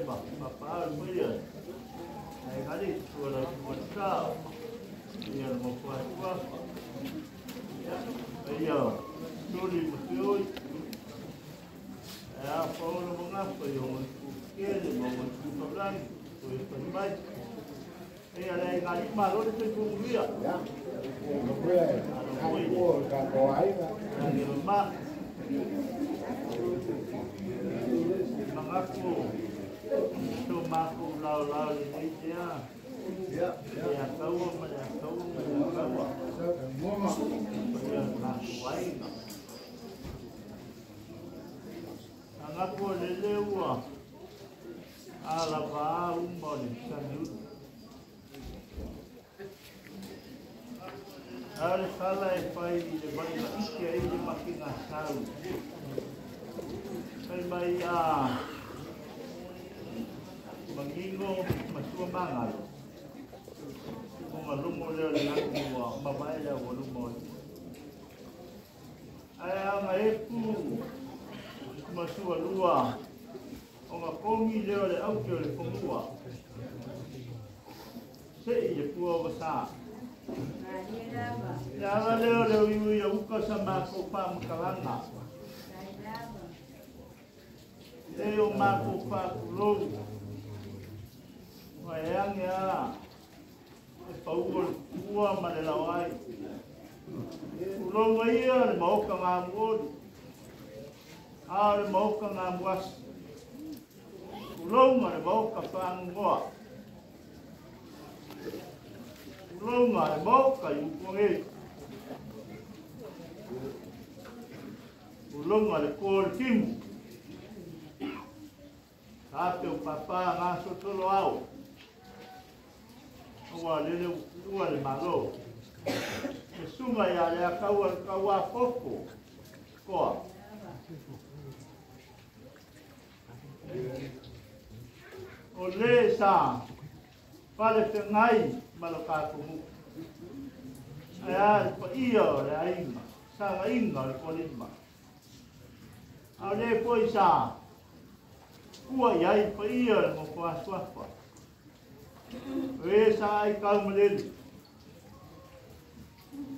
Ma pa ai ngari tua la tua sao. Ia mo pa tua. Ia ia tuli mo fioi. Ia paolo mo ngapa yo mo ku kele mo mo ku kablan ko e pa mai. Ia le ngari ma lo te ku via. Ia. Ko ka ko ai ga. Ni ma. Mangaku so mako lau lau le nei tea. Ia. Ia kaua ma ia kaua ma ia kaua. Ia ka wai. Angaku le le ua. Ala va uma le sanu. Ale sala e fai le vai la ike ai le makinga sau. Fai mai a mangingo masua mangalo. O nga lumo leo le langi ua mamae lea ua lumo ai. Ae anga epu masua lua o nga kongi leo le auke o le fomua. Se i le pua o sa. Le ala leo le uiui a uka sa mako pa makalanga. Le o mako pa kulou. Wa e ange a e pau o le pua ma le lawai. Kulou ia le maoka ngā muoli. A le maoka ngā muasi. Kulou ma le maoka whangungoa. Kulou ma le maoka i upuange. Kulou ma le kō le timu. Ka te o papa ngā sotolo au. Ua lele ua le malo. E sunga ia le akaua le kaua poko. Koa. O le sa pale whengai ma lo kākumu. Ai a le pa ia o le ainga. Sa nga inga o le kolima. A le poi sa kua iai pa ia le mo kwa suafa. E sa ai kau maleli.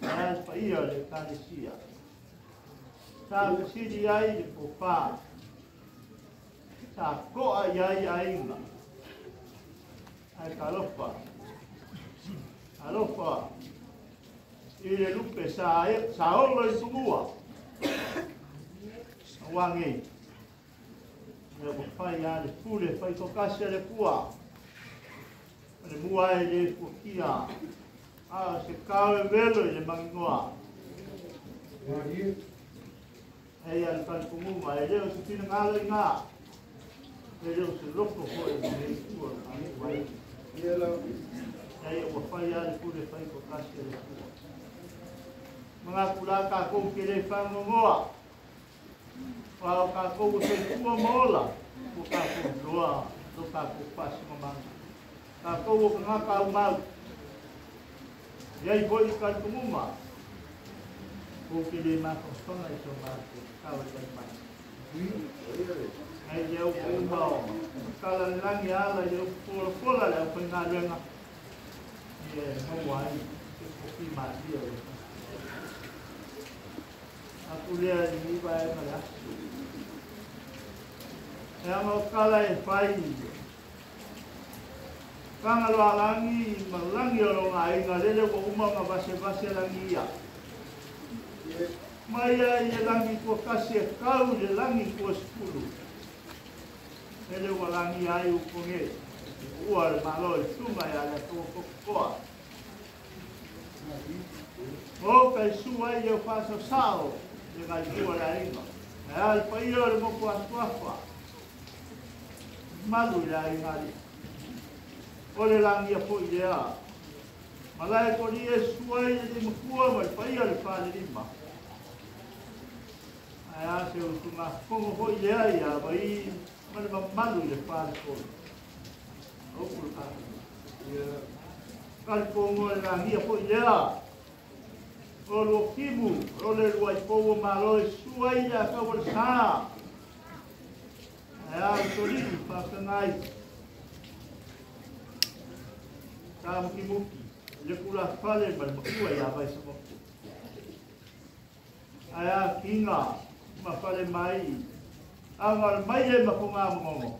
Ai le pa ia le kanesia. Sa kasiri ai le popa. Sa koa iai ainga. Ai kalofa. Alofa. I le lupe sa e sa olo i sumua. Wangi. Le whai a le pule whai tokasi a le pua. Le mua e le pukia. A se kau e velo i le mangingoa. Hei a le whalipungunga e leo se tina ngalo i ngā. E leo se loko hoi i le pua. Hei ua whai a le pule whai tokasi a le pua. Mga kula kākou ke le whangongoa. Wa o kākou o se pua maola. O kākou loa, o kākou pasi mamanga. Kākou o ka ngā kau mau. Iai hoi i kalipungunga. O ke le māwhawhanga i tō mātou. Kawa tai mai. Hei le au puma o. Kala le langi ala i le au pola pola le au whai ngā renga. Ie maua ai. Te koki mātia o. Aku lea i iwa e ma le aso. E anga o kala e whai. Whangalo a langi, ma langi o longa inga lele ua uma nga vase vase langi ia. Mai a i le langi kua kasi e kau le langi kua sepulu. Lele ua langi ai uponge. Ua le malo e tunga ia le atua kokoa. O kai sua i le whasa sao le ngai tua le ainga. E a le paia o le moko atuafa. Malu i le ainga ali. O le langi a poi lea. Malae kori e sua i le makua ma le paia le whale lima. Ai a se o tunga kongo hoi lea ia vai ma le mamalu i le whale kori. O kuru kāku. Kali kongo le langi a poi lea. O lua kimu, o le lua i pō malo e sua i le akau le sā. Ae a utolii faafeagai sa mukimuki le kulafale ma le makua iā Vaisamapu. Ae a kiga ma fale mai aga o le mai le mafogāmagogo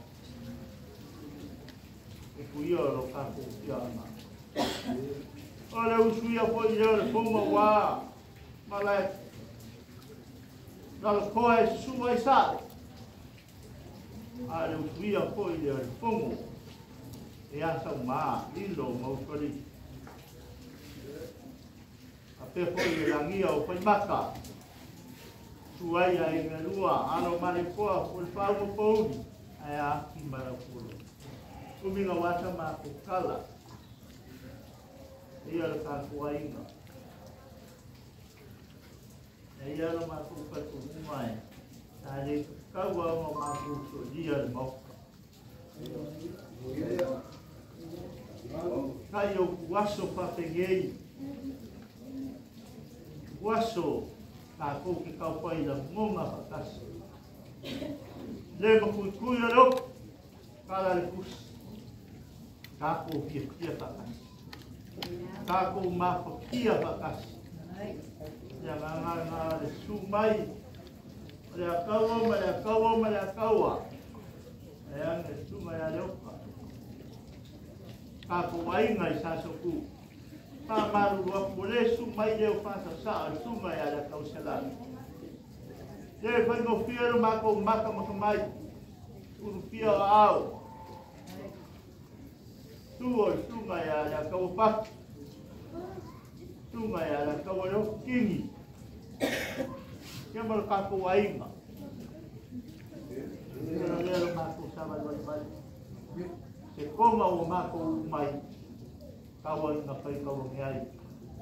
e kuia o lo tatou fiaga. O le usuia foʻi lea o le foga uā ma lae lalokoa e susuu ai saʻe a le usuia foʻi lea o le fogo e asaumā lilo ma usualii apea foʻi le lagia o faimaka suai aiga lua alo malekoa o le faauga pouli ae aki ma laupolo umiga uata makou kala ia le tatou aiga e ia lo matou talitonuga e sa lē tatau a ona matou solia le maoka kai o kuaso faafegei kuaso tatou ke kaufai lagoga faatasi le makuikui o le opu kala le pusi tatou fiafia faatasi tatou mafatia faatasi le agagana le su mai o le akaua ma le akaua ma le akaua e aga e suga ia le oka tatou aiga i Sasoku faamalulu atu o le su mai leo fasasaa o le suga ia le akauselagi le faigofie lo makou maka mai ulufia o aao su o le suga ia le akaua paki suga ia le akaua le ofu kini ia ma le tatou aiga ia lea lo matou savalivali se koma ua matou mai tauaiga fai tauagi ai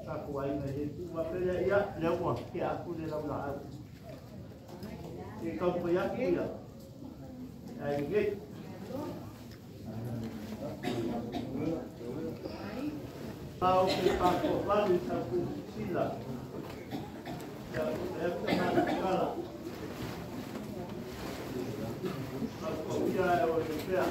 tatou aiga i tu'u ia lea ua ke aku le laulaau e taumafai atu ia ae lelei. Pao ke pātoavalu i tatou sila ia e ata matou kala ia e o le pea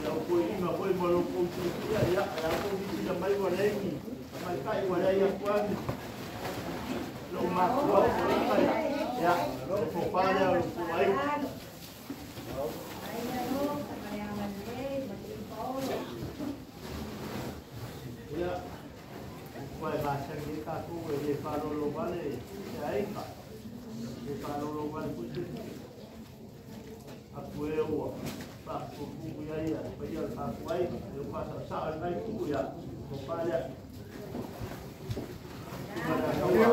ia o koe inga foi ma lo kou silafia ia e a kou sila mai ua leigi tamaitai ua leai atuagi lou matua o ia le fofā lea o le kou aiga. Ia ua e masani ai tatou e lē faalolo vale se aiga le faalolo vale foi se atu e ua faafufufu ia ia paia o le tatou aiga e faasaosaʻo i nai tuu ia fofā lea suga le akaua ia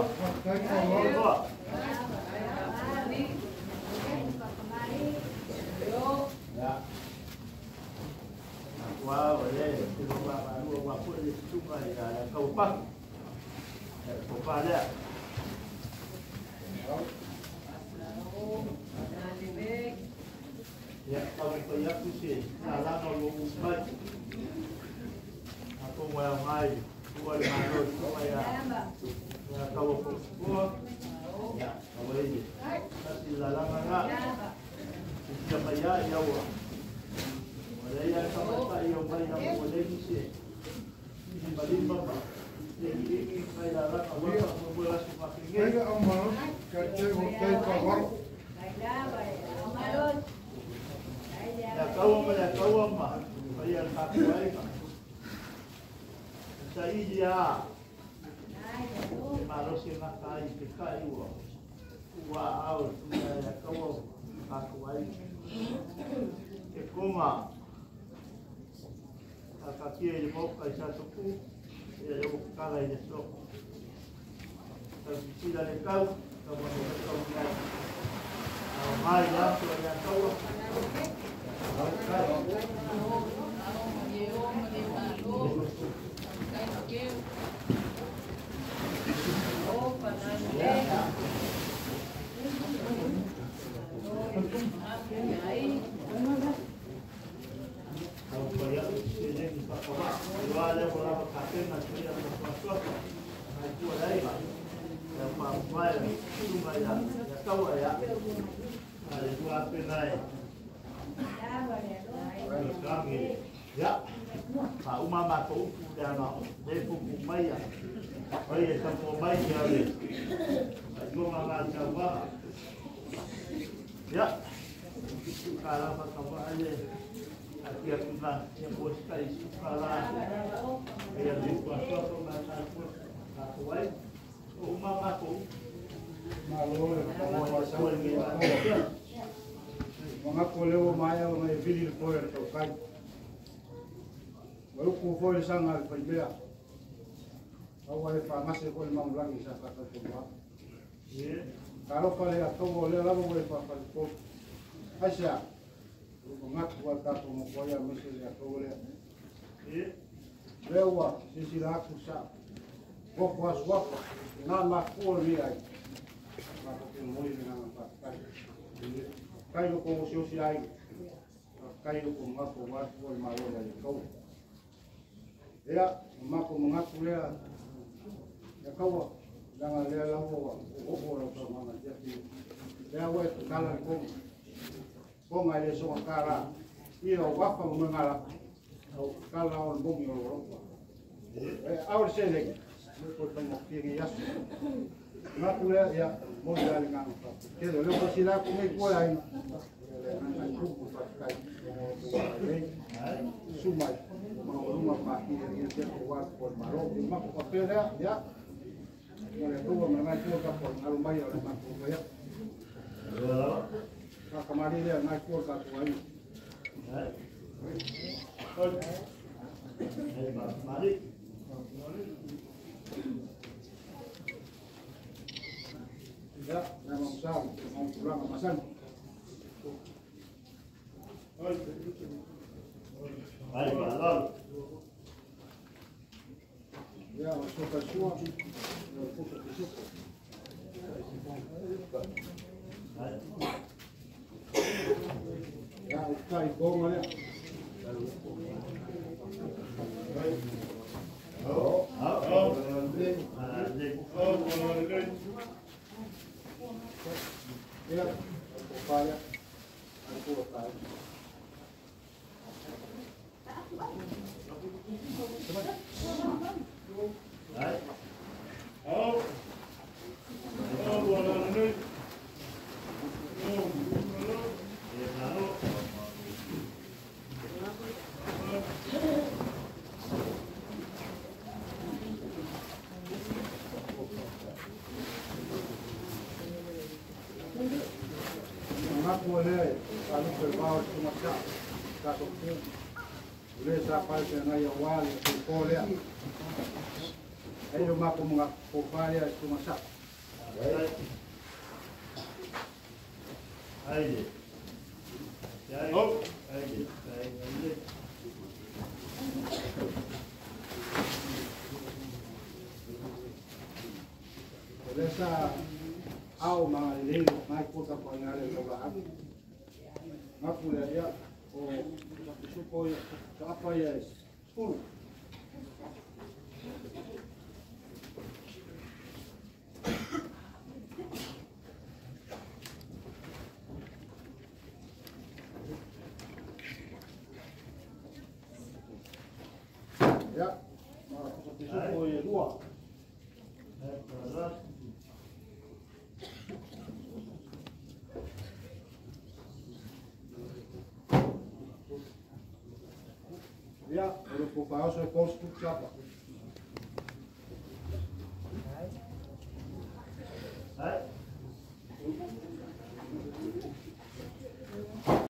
ua o le te lo ua foi le suga ia le akaua paki fofā lea. Ia taumafai atu se lalaga o lou mai atonu e aogai ua le malo i suga ia ia kaua fofoa ia aua tasi lalaga ga sia mai ia ia ua o le ia tamaitai o mai a ua legi se limalima ma legiigi mai lalaga ua faamoemoe aso faafegei. Le akaua ma le akaua ma paia le tatou aiga saili a e malosi e gata ai ke kai ua ua ao suga le akaua tatou aiga e koma takatia i le maoka i Sasoku ia le ua i le so tausisila le tau taumanuai ai ao mai aso le akaua. Tau ya. Ale tua penai. Ya. Pa uma ma ko upu le ana le pupu mai a. Oi e tapo mai ia le. Ai longa ngā tau Ya. Ka la fa ka wa ale. A tia tuna ia posta i suka la. Ia le kua soto ma ta ko. Ka ko ai. O uma ma ko. Malo le ka mo sa o le mga ko leo mai o mai vili le poe le tau kai. Wa uku foi le sanga le faimea. Au ai fa ngase ko le mamulangi sa ka tau wa. Ka alofa le atoa o lea lava ua e faafaletolu. Aisea, o lo manatu a tatou mokoaia aemaise le atoa lea. Lea ua silasila atu sa koko asuafa, na mafua lenei ai. Matou te momoli le agaga faafetai. Faafetai lo kou osiosi ai. Faafetai lo kou manatu aua le fua o le Malo ia Iekoua. Ia, o matou manatu lea ia kaua, leaga lea lava ua oo lau saunoaga i le afi. Lea ua e tatala le koga. Koga e le sogatā la. Ia o afa ma moegalafa, au tatala o le momi o lo alofa. E ao le seleni, le toe faigofie nei aso. Manatu lea, ia, momoli la le agaga faafetai. Tele o lea ua silasila atu nei tua e aiga, ia le agaga e tupu faafetai ona o tou agalelei. Susu mai, maualuga ma makili ia te aua le fua o le Malo. Ia matou faapea lea, ia, mo le Atua ma lena itu o tatou alo mai o le matou fai atu. Whakamari lea ngai kua tatou aiga. Ia, nai mamusa, mau tulaga masani. Ia, o soka sua, o pusa pisuko. Ia, o tai bonga lea. Ia, o paia, ai kua tai. Manatu lea e alupe le vao i tumasaa, tatou pu. O le sa fale feagai aua le tupo lea. Ai o matou manatu tofa lea i tumasaa. O lea sa ao ma lelei mai kota ko ngale lo la atu. Ngapu lea ia o suko ia sa apa ia skulu. Ia, ma suko ia lua. Ia, o le popaoso e kostu chapa.